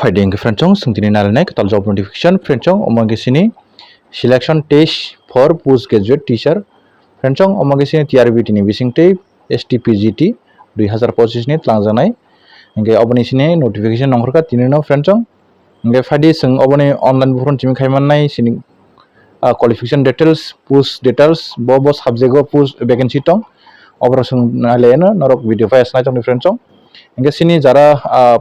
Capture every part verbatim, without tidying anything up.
Phaidi hwnkhe friendsong, chwng tini narinai kwtal job notification friendsong, omo hwnkhe sini selection test for post graduate teacher friendsong, omo hwnkhe sini T R B T ni bisingtwi S T P G T dui hazar pochis ni twlangjaknai. Hwnkhe oboni sini notification nongkhorkha tinino friendsong. Hwnkhe phaidi chwng oboni online buphurun simi khai mannai sini, ah, qualification details, post details, bo bo subject o post vacancy tong, oborok chwng nailaiano norok video bai asnai tongni friendsong. Hwnkhe sini jara, ah,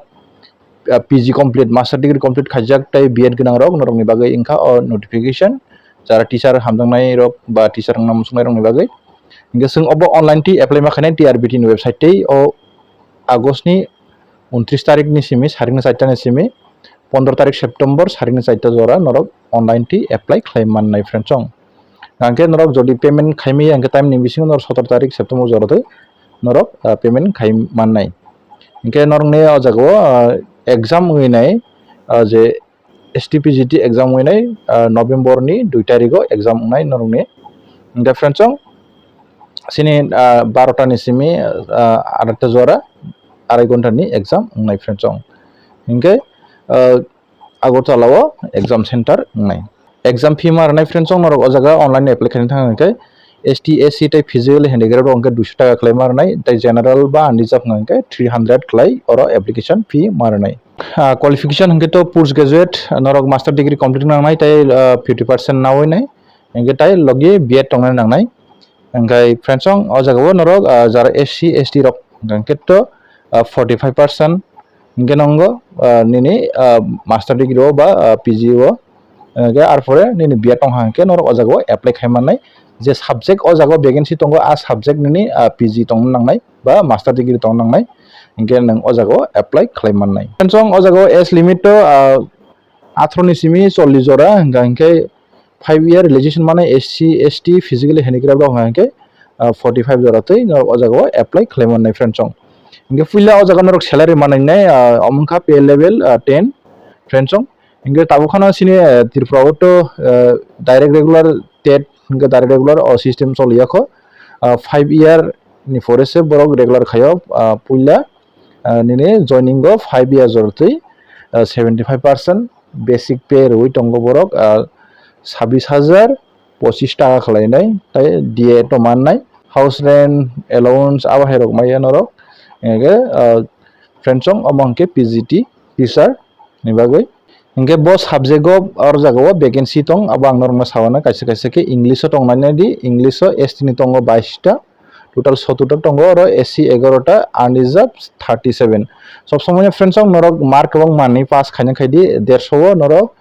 ah, P G complete, master degree complete khaijak tei B Ed gwnang rok norokni bagwi wngkha o notification, jara teacher hamjaknai rok ba teacher wngna muchungnai rokni bagwi. Hwnkhe chwng obo online twi apply ma khainai T R B T ni website tei o August ni untris tarik ni simi, sarik ni charta ni simi, pondro tarik September, sarik ni charta jora norok online twi apply khlai mannai friendsong. Hwnkhe norok jodi payment khaimaya hwnkhe time ni bisingo norok sotoro tarik September jora twi norok, ah, payment khai mannai. Hwnkhe norokni o jaga o, ah, exam wngwi nai, ah, je S T P G T exam wngwi nai, ah, November ni dui tarik o exam wngnai norokni. Hwnkhe friendsong sini, ah, barota ni simi, ah, araita jora arai ghonta ni exam wngnai friendsong. Hwnkhe, ah, Agartala o exam center wngnai. Exam fee ma rwnai friendsong norok o jaga online apply khaina thang hwnkhe S T, S C tei physically handicraft rok hwnkhe duiso taka khlai ma rwnai tei general ba unreserved hwnkhe three hundred khlai oro application fee ma rwnai. Ah, qualification hwnkhe to post graduate norok master degree complete nangnai tei, ah, fifty percent nawi nai hwnkhe tei logi B Ed tongnai nangnai. Hwnkhe friendsong o jaga o norok, ah, jara S C, S T rok hwnkhe to, ah, forty five percent hwnkhe nongo, ah, nini, ah, master degree o ba, ah, P G o, hwnkhe arpore nini B Ed tongkha hwnkhe norok o jaga o apply khai mannai. Je subject o jaga o vacancy tongo, a subject nini, ah, P G tongna nangnai ba master degree tongna nangnai, hwnkhe nwng o jaga o apply khlai mannai. Friendsong o jaga o age limit to, ah, atharo ni simi chollish jora, hwnkha hwnkhe five year relaxation mane S C, S T, physically handicraft rok hwnkha hwnkhe, ah, forty five jora twi norok o jaga o apply khlai mannai friendsong. Hwnkhe puila o jaga norok salary manwi nai, ah, omo wngkha pay level, ah, ten friendsong. Hwnkhe tabuk khano sini, ah, Tripura o to, ah, direct regular tet hwnkhe direct regular o system choliya kho. Ah, five year ni pore se borok regular khaio, ah, puila, ah, nini joining o five year jora twi, ah, seventy five percent basic pay rwui tongo borok, ah, sabis hajar pochis taka khlainai, tei D A to mannai, house rent, allowance, abo hai rok maya norok. Hwnkhe, ah, friendsong omo hwnkhe P G T teacher ni bagwi. Hwnkhe bo subject o oro jaga o vacancy tong, abo ang norokno sawana kaisa kaisa khe English o tong nai di, English o S T ni tongo bais ta, total sotor ta tongo, oro S C egaroh ta, unreserved thirty seven. Sob somoi no friendsong norok mark kwbang manwi pass khaina khai di, derso o norok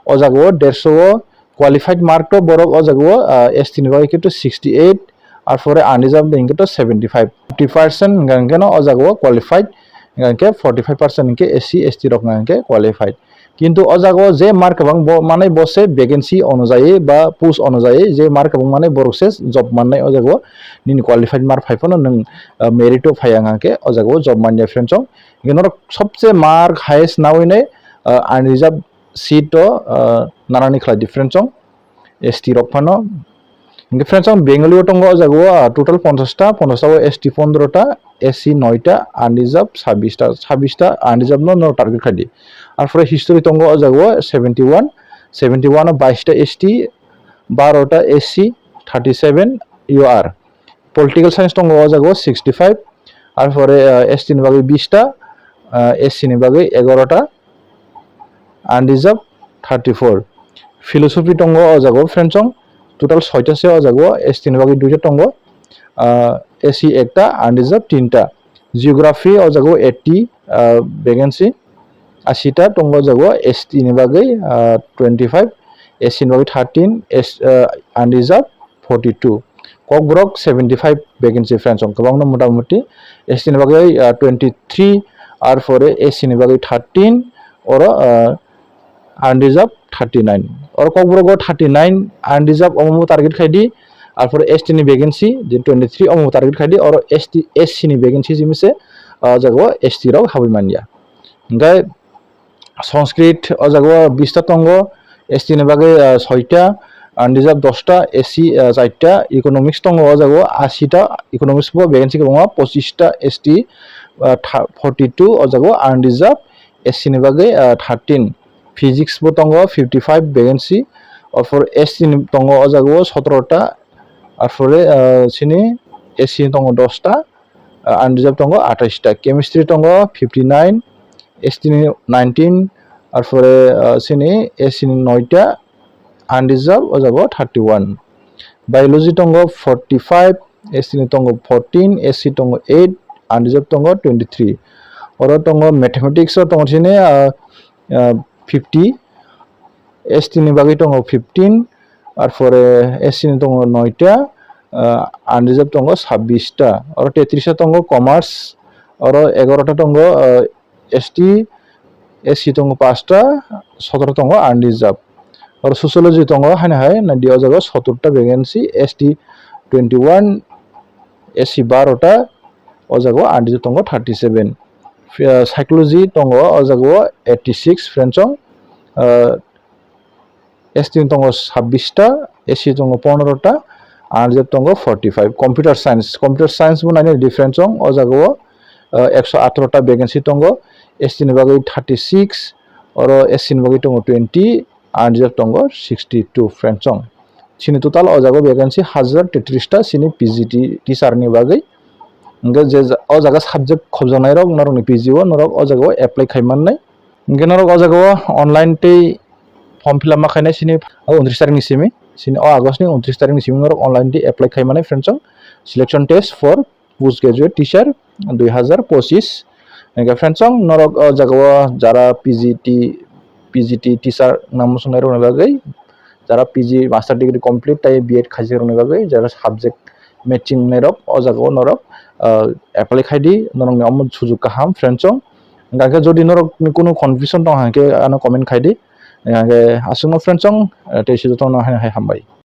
o jaga o derso o qualified mark to borok o jaga o, ah, S T ni bagwi khe to sixty eight, arpore unreserved ni hwnkhe to seventy five. Fifty percent hwnkha hwnkhe no o jaga o qualified, hwnkha hwnkhe forty five percent hwnkhe S C, S T rok hwnkha hwnkhe qualified. Kintu o jaga o je mark kwbang bo manai bo se vacancy onujayi ba post onujayi je mark kwbang manai borok se job mannai o jaga o nini qualified mark phai phano nwng, ah, merit o phaiya hwnkha hwnkhe o jaga o job manya friendsong. Hwnkhe norok sobse mark highest nawi nai, ah, unreserved seat o, ah, nanani khlai di friendsong. S T rok phano. Hwnkhe friendsong Bengali o tongo o jaga o, ah, total ponchash ta, ponchash ta o S T pondro ta, S C noi ta, unreserved sabis ta, sabis ta unreserved no, no target khai di. Arpore history tongo o jaga o seventy one, seventy one o bais ta S T, baro ta S C, thirty seven U R. Political science tongo o jaga o sixty five, arpore, ah, S T ni bagwi bis ta, ah, S C ni bagwi egaroh ta, unreserved thirty four. Philosophy tongo o jaga o friendsong, total soita se o jaga o, S T ni bagwi duita tongo, ah, S C ekta, unreserved tinta. Geography o jaga o eighty, ah, vacancy, ashi ta tongo o jaga o, S T ni bagwi, ah, twenty five, S C ni bagwi thirteen, S, ah, unreserved forty two. Kokborok seventy five vacancy friendsong, kwbangno motamuti S T ni bagwi, ah, twenty three, arpore S C ni bagwi thirteen, oro, ah, unreserved thirty nine. Oro Kokborok o thirty nine unreserved omo target khai di, arpore S T ni vacancy je twenty three omo target khai di, oro S T, S C ni vacancy jimse, ah, o jaga o S T rok habwi manya. Hwnkhe Sanskrit o jaga o bis ta tongo, S T ni bagwi, ah, soita, unreserved dos ta, S C, ah, chaita, economics tongo o jaga o ashi ta, economics bo vacancy kwbangma, pochis ta S T, ah, tha-, forty two o jaga o unreserved, S C ni bagwi, ah, thirteen, physics bo tongo fifty five vacancy, arpore S T ni tongo o jaga o sotoro ta, arpore, ah, chini S C ni tongo dos ta, ah, unreserved tongo athais ta, chemistry tongo fifty nine, S T ni nineteen, arpore, ah, chini S C ni noi ta, unreserved o jaga o thirty one, biology tongo forty five, S T ni tongo fourteen, S C tongo eight, unreserved tongo twenty three. Oro tongo mathematics o tongo chini, ah, ah, fifty, S T ni bagwi tongo fifteen, arpore S C ni tongo noi ta, ah, unreserved tongo sabbish ta. Oro tetris ta tongo commerce, oro egaroh ta tongo, ah, S T, S C tongo paanch ta, sotoro tongo unreserved. Oro sociology tongo haino hai, naidi o jaga o sottor ta vacancy, S T twenty one, S C baro ta, o jaga o unreserved tongo thirty seven. Phi-, ah, psychology tongo o jaga o eighty six, friendsong, ah, S T tongo sabbish ta, S C tongo pondro ta, unreserved tongo forty five. Computer science, computer science bo naina difference ong, o jaga o, ah, ekso atharo ta vacancy tongo, S T ni bagwi thirty six, oro S C ni bagwi tongo twenty, unreserved tongo sixty two, friendsong. Chini total o jaga o vacancy hajar tetris ta chini P G T teacher ni bagwi. Hingke je ja-, o jaga subject khobjaknai rok norokni P G o norok o jaga o apply khai mannai. Hingke norok o jaga o online tei form fill up ma khainai chini o untris tarik ni simi, chini o August ni untris tarik ni simi norok online tei apply khai mannai, friendsong. Selection test for post graduate teacher dui hazar pochis. Hingke friendsong norok o jaga o jara P G T, P G T teacher nang muchungnai rokni bagwi, jara P G master degree complete tai B Ed khaijak rokni bagwi, jara subject matching nai rok o jaga o norok, ah, apply khai di, norokni omo sujuk kaham, friendsong. Hingke jodi norokni kunu confusion tong hingke ano comment khai di. Hingke aswkno, friendsong, ah, tei se jotono hai hai hambai.